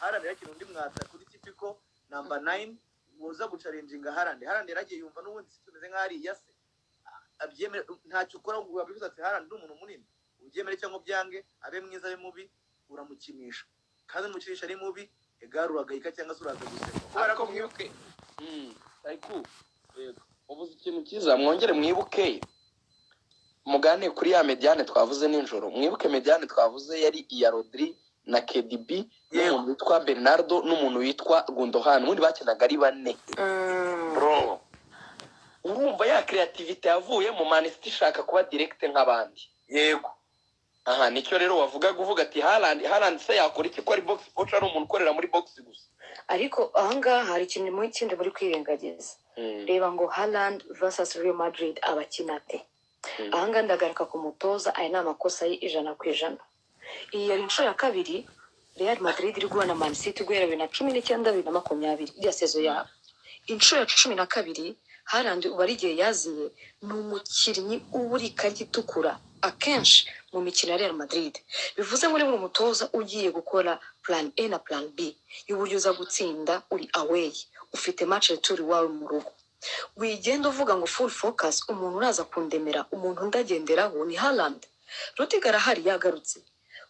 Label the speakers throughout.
Speaker 1: Haaland yakina undi mwata kuri typical number 9 woza guchallenginga Haaland. Haaland yaragiye yumva n'ubundi City imeze nk'aho ari iya se, abyemere ntacyo ukora ngo wabivuze ati Haaland ni umuntu munini, ubyemere cyangwa ubyange, abe mwiza abe mubi, uramukinisha, kandi umukinisha ari mubi, egare uragayika cyangwa se uraza guseka kubera
Speaker 2: Ariko
Speaker 1: ko
Speaker 2: mwibuke, ariko ubuze ikintu cyiza. Mwongere mwibuke, mugane kuri ya médiane twavuze nijoro. Mwibuke médiane twavuze yari iya Rodri na KDB n'umuntu witwa Bernardo n'umuntu witwa Gundogan. Ubundi bakinaga ari bane. Bro, urumva ya creativity yavuye mu Man City ishaka kuba direct nk'abandi. Aha nicyo rero wavugaga, uvuga ati Haaland, Haaland se yakora iki ko ari box poacher, ari umuntu ukorera muri box gusa?
Speaker 3: Ariko ahangaha hari ikintu muri kindi muri kwirengagiza. Reba ngo Haaland versus Real Madrid abakina ate? Ahangaha ndagaruka ku mutoza, aya ni amakosa ye 100%. Iyi yari inshuro ya kabiri Real Madrid iri guhura na Man City guhera 2019, 2020, iriya saison yabo. Inshuro ya 12, Haaland ubu ari igihe yaziye, ni umukinnyi ubura ikarita itukura akenshi mu mikino ya Real Madrid. Bivuze ngo niba uri umutoza ugiye gukora plan A na plan B y'uburyo uza gutsinda, uri away, ufite match retour iwawe mu rugo, wigenda uvuga ngo full focus, umuntu uraza kundemera, umuntu ndagenderaho ni Haaland. Rudiger arahari, yagarutse.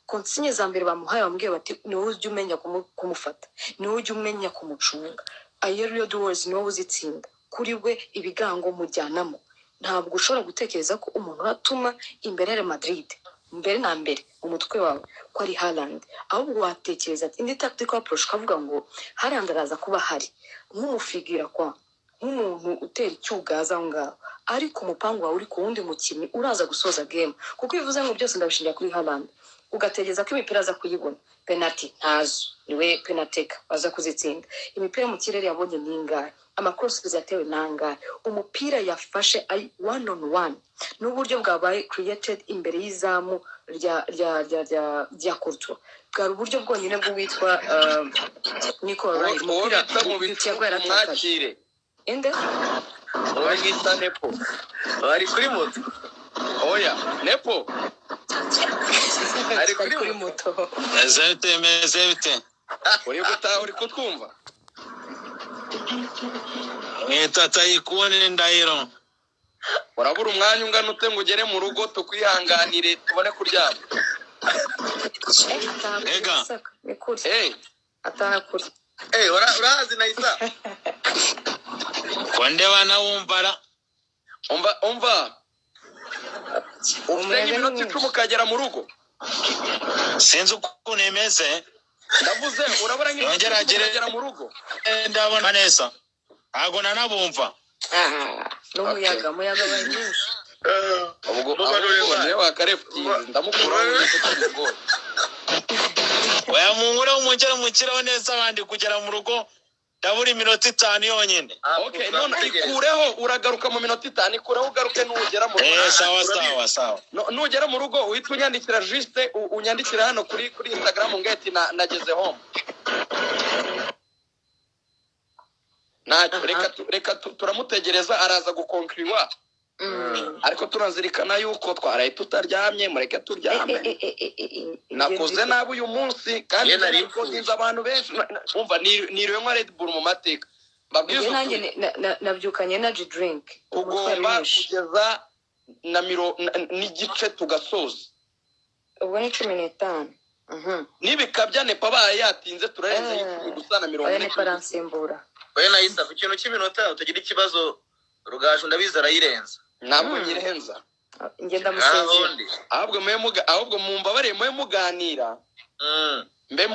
Speaker 3: Consigne za mbere bamuhaye, bamubwiye bati ni wowe ujya umenya kumufata, ni wowe ujya umenya kumucunga, aerial duels ni wowe uzitsinda. Kuri we ibigango mujyanamo, ntabwo ushobora gutekereza ko umuntu uratuma imbere ya Real Madrid mbere na mbere mu mutwe wawe ko ari Haaland. Ahubwo watekereza ati indi tactical approach, ukavuga ngo Haaland araza kuba ahari nk'umufigira kwa nk'umuntu utera icyugaza aho ngaho, ariko umupangu wawe uri ku wundi mukinnyi uraza gusoza game. Kuko iyo uvuze ngo byose ndabishingira kuri Haaland, ugategereza ko imipira aza kuyibona, penalty ntazo, niwe penalty baza kuzitsinda, imipira mu kirere yabonye ni ingahe, amacrosses yatewe ni angahe, umupira yafashe ari one on one n'uburyo bwabaye created imbere y'izamu rya Courtois, bwari uburyo bwonyine bw'uwitwa Nico O'Reilly.
Speaker 2: Uwo
Speaker 3: Umupira
Speaker 2: bita mu bicu.
Speaker 3: Thiago yaratakaje.
Speaker 2: Mwakire.
Speaker 3: Inde?
Speaker 2: Uwo bita Nepo.
Speaker 1: Ari kuri moto.
Speaker 2: Oya, Nepo.
Speaker 1: Ari kuri
Speaker 3: kuri moto.
Speaker 4: Meze bite, meze bite?
Speaker 2: Uri gutaha, uri kutwumva?
Speaker 4: Mwita Tayikuni Ndahiro.
Speaker 2: Urabura umwanya ungana ute ngo ugere mu rugo tukwihanganire tubone kuryama?
Speaker 3: Ataha kure.
Speaker 4: Ega.
Speaker 3: Masaka ni kure. Ataha kure.
Speaker 1: Eh, urahazi nayisa?
Speaker 4: Ko ndeba nawumvara.
Speaker 2: Umva, umva, ufite
Speaker 3: Umuyaga ni
Speaker 2: nk'iminota
Speaker 3: mwinshi.
Speaker 2: 10 ukagera mu rugo.
Speaker 4: Sinzi ukuntu imeze.
Speaker 2: Ndavuze urabura nk'iminota
Speaker 4: Yongera
Speaker 2: 10
Speaker 4: agere-
Speaker 2: ukagera mu rugo.
Speaker 4: Ndabona neza, ntabwo nanabumva.
Speaker 3: Ah, n'umuyaga, umuyaga wabaye mwinshi.
Speaker 2: Ubwo
Speaker 1: Mugarure.
Speaker 2: ahubwo niwe wakarefutinze, ndamukuraho ngo
Speaker 4: Oya, munkure mungere mukiraho neza abandi. Kugera mu rugo ndabura iminota 5 yonyine.
Speaker 2: Okay, none ikureho, uragaruka mu minota 5. Ikureho ugaruke nugera mu rugo.
Speaker 4: Eh, sawa sawa sawa.
Speaker 2: Nugera mu rugo uhita unyandikira, juste unyandikira hano kuri Instagram ngeti na nageze home. Ntacyo.
Speaker 3: Aha.
Speaker 2: Reka turamutegereza, araza gukonkiriwa. Ariko turazirikana yuko twaraye tutaryamye, mureke turyame. Nakoze nabi uyu munsi kandi
Speaker 1: Ye, nari
Speaker 2: nakoze abantu benshi. Umva, niriwe nywa Red Bull mu mateka, mbabwize
Speaker 3: Njye nanjye
Speaker 2: ukuri.
Speaker 3: nabyukanye energy drink, umutwaro
Speaker 2: Tugomba
Speaker 3: mwinshi.
Speaker 2: kugeza na n'igice tugasoza.
Speaker 3: Ubwo ni 15.
Speaker 2: Nibikabya Nepa abaye yatinze, turarenza 10 gusa na mirongo
Speaker 3: Oya,
Speaker 2: ine.
Speaker 3: Nepa aransimbura.
Speaker 1: Oya nayisa, ku kintu cy'iminota utagira ikibazo, Rugaju ndabizi arayirenza.
Speaker 2: Ntabwo nyirenza.
Speaker 3: Njye ndamusezera.
Speaker 1: Ahundi.
Speaker 2: Ahubwo mumbabarire mube muganira, mbe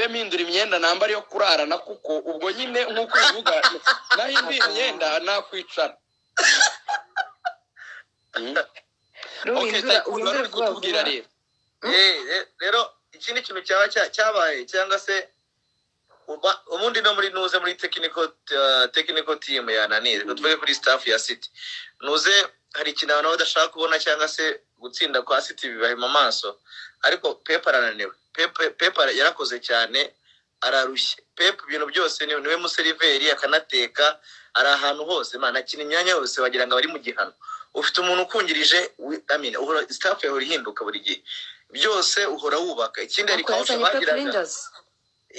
Speaker 2: mpindura imyenda nambara yo kurarana, kuko ubwo nyine nk'uko ubivuga nahinduye imyenda nakwicara. Okay.
Speaker 3: Ruhindura
Speaker 2: Tycoon, wari
Speaker 3: uhindure
Speaker 2: uri
Speaker 3: vuba
Speaker 2: kutubwira
Speaker 3: vuba.
Speaker 2: Rero.
Speaker 1: Rero ikindi kintu cyaba cyabaye cyangwa se ubundi no muri nuze muri technical team ya nani, reka tuvuge kuri staff ya City, nuze hari ikintu abantu badashaka kubona cyangwa se gutsinda kwa City bibahima amaso, ariko Pep arananiwe. Pep yarakoze cyane, ararushye. Pep ibintu byose niwe museriveri, akanateka, ari ahantu hose man, akina imyanya yose, wagira ngo abari mu gihano. Ufite umuntu ukungirije, I mean, uhora staff yawe ihinduka buri gihe, byose uhora wubaka. Ikindi hari
Speaker 3: Ariko
Speaker 1: coach
Speaker 3: yazanye Pep
Speaker 1: bagiraga
Speaker 3: Lijnders.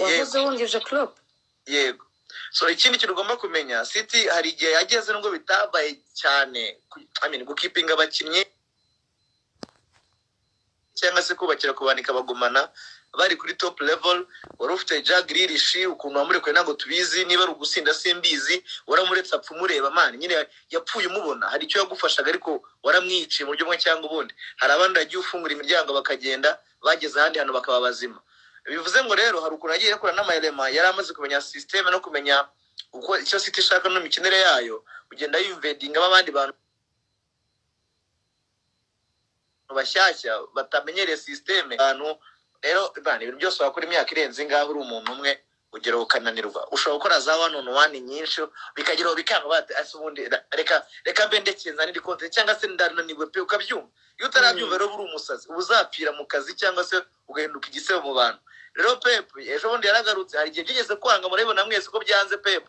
Speaker 3: Wahoze wungirije Klopp.
Speaker 1: Yego. So ikindi kintu ugomba kumenya, City hari igihe yageze, nubwo bitabaye cyane, I mean, gukeepinga abakinnyi cyangwa se kubakira ku bantu ikabagumana bari kuri top level. Wari ufite Jack Grealish, ukuntu wamurekuye ntabwo tubizi, niba ari ugusinda simbizi, waramuretse apfa umureba man. Nyine yapfuye umubona. Hari icyo yagufashaga, ariko waramwiciye mu buryo bumwe cyangwa ubundi. Hari abandi yagiye ufungura imiryango bakagenda, bageze ahandi hantu bakaba bazima. Bivuze ngo rero hari ukuntu yagiye akora n'amayelema, yari amaze kumenya système no kumenya uko icyo City ishaka n'imikinire yayo, ugenda yinvadingamo abandi bantu bashyashya batamenyereye système. Abantu rero bana, ibintu byose wakora imyaka irenze ingaho uri umuntu umwe, ugera ukananirwa. Ushobora gukora za one on one nyinshi, bikageraho bikanga, bati ase ubundi reka mbe ndekeye nzanire konti, cyangwa se ndananiwe pe, ukabyumva. Iyo utarabyumva rero uba uri umusazi, uba uzapfira mu kazi cyangwa se ugahinduka igisebo mu bantu. Rero Pep ejo bundi yaragarutse. Hari igihe byigeze kwanga, murabibona mwese ko byanze. Pep,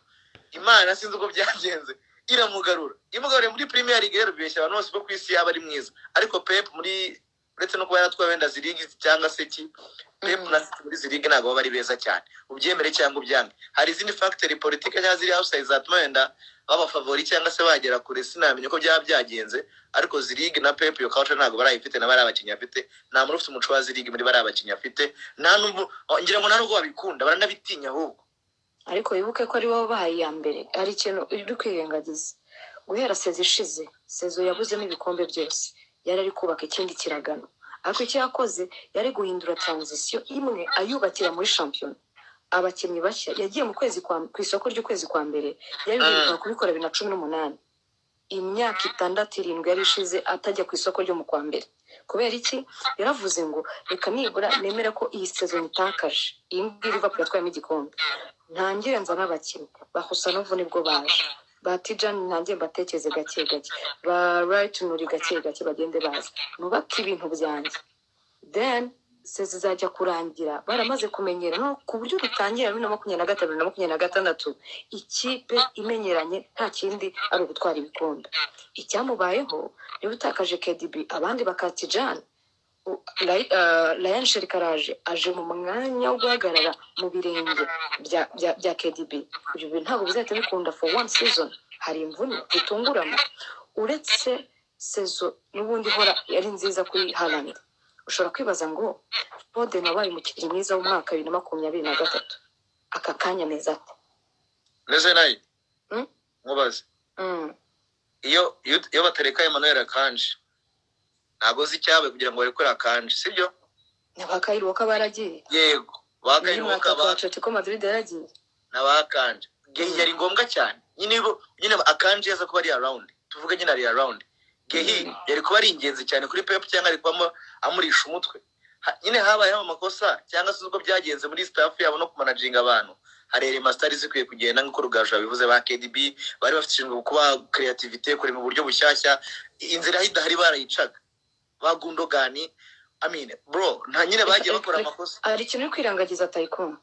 Speaker 1: Imana sinzi uko byagenze iramugarura, imugaruriye muri Premier League. Rero bibeshya abantu bose ko ku isi yaba ari mwiza, ariko Pep muri, uretse no kuba yaratwaye wenda zirigi cyangwa se ki, Pep na City muri zirigi ntabwo baba ari beza cyane, ubyemere cyangwa ubyange. Hari izindi factor politike cyangwa ziri outside zatuma wenda baba favori cyangwa se bagera kure, sinamenya uko byaba byagenze, ariko zirigi na Pep iyo culture ntabwo barayifite. Na bariya abakinnyi afite, nta muntu ufite umuco wa zirigi muri bariya abakinnyi afite. Nta nubwo ngira ngo nta nubwo babikunda, baranabitinya ahubwo.
Speaker 3: Ariko wibuke ko ari wowe wabahaye iya mbere. Hari ikintu uri kwirengagiza: guhera saison ishize, saison yabuzemo ibikombe byose, yari ari kubaka ikindi kiragano. Ariko icyo yakoze yari guhindura transition imwe ayubakira muri shampiyona, abakinnyi bashya. Yagiye mu kwezi kwa, ku isoko ry'ukwezi kwa mbere, yari biheruka kubikora 2018. Imyaka 6, 7 yari ishize atajya ku isoko ryo mu kwa mbere. Kubera iki? Yaravuze ngo reka nibura nemere ko iyi saison itakaje, iyi ngiyi Liverpool yatwayemo igikombe, ntangire nzane abakinnyi ba Khusanov, nibwo baje ba Tijani, ntangire mbatekereze gake gake, ba Right Nuri gake gake bagende baza, nubake ibintu byanjye. Then saison izajya kurangira baramaze kumenyera, no ku buryo dutangira 2025, 2026 ikipe imenyeranye, nta kindi ari ugutwara ibikombe. Icyamubayeho, niba utakaje KDB, abandi bakatijana, Rayan Cherki araje, aje mu mwanya wo guhagarara mu birenge bya KDB. Ibyo bintu ntabwo bizahita bikunda for one season. Hari imvune zitungurana. Uretse saison n'ubundi ihora yari nziza kuri Haaland, ushobora kwibaza ngo Foden wabaye umukinnyi mwiza w'umwaka 2023, aka kanya meza ate?
Speaker 1: Meze nayo. Nkubaze, iyo batareka Emmanuel Akanji, ntabwo uzi icyabaye kugira ngo barekure Akanji, sibyo?
Speaker 3: Ba Kyle Walker baragiye.
Speaker 1: Yego, ba
Speaker 3: Uyu
Speaker 1: Kyle
Speaker 3: mwaka
Speaker 1: Walker
Speaker 3: kwa Atletico Madrid yaragiye.
Speaker 1: Na ba Akanji. Guehi yari ngombwa cyane nyine. Nyine Akanji yaza kuba ari around, tuvuge nyine ari around, Guehi yari kuba ari ingenzi cyane kuri Pep, cyangwa ari kubamo amurisha umutwe. Nyine habayeho amakosa cyangwa se uko byagenze muri staff yabo no kumanaginga abantu. Hari elema zitari zikwiye kugenda nk'uko Rugaju yabivuze. Ba KDB bari bafite inshingano kuba creativity, kurema uburyo bushyashya, inzira aho idahari barayicaga. Ba Gundogan, I mean, bro, nta nyine bagiye bakora amakosa.
Speaker 3: Hari ikintu uri kwirengagiza, Tayikon.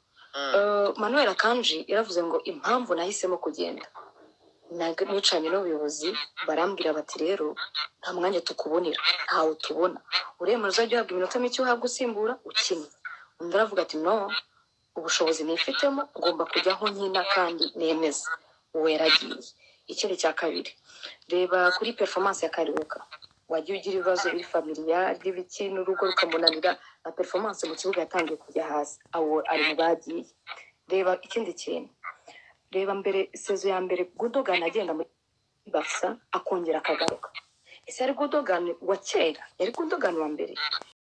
Speaker 3: Manuel Akanji yaravuze ngo impamvu nahisemo kugenda, nicaranye n'ubuyobozi barambwira bati rero nta mwanya tukubonera, ntawe tubona, uremera uzajya uhabwa iminota mike, uhabwa usimbura ukina. Undi aravuga ati no, ubushobozi nifitemo ngomba kujyaho nkina kandi nemeza. Uwo yaragiye. Ikindi cya kabiri, reba kuri performance ya Kyle Walker, wagiye ugira ibibazo biri familial n'ibiki n'urugo rukamunanira, na performance mu kibuga yatangiye kujya hasi. Awo ari mu bagiye. Reba ikindi kintu, reba mbere saison ya mbere Gundogan agenda muri Barca akongera akagaruka. Ese yari Gundogan wa kera? Yari Gundogan wa mbere?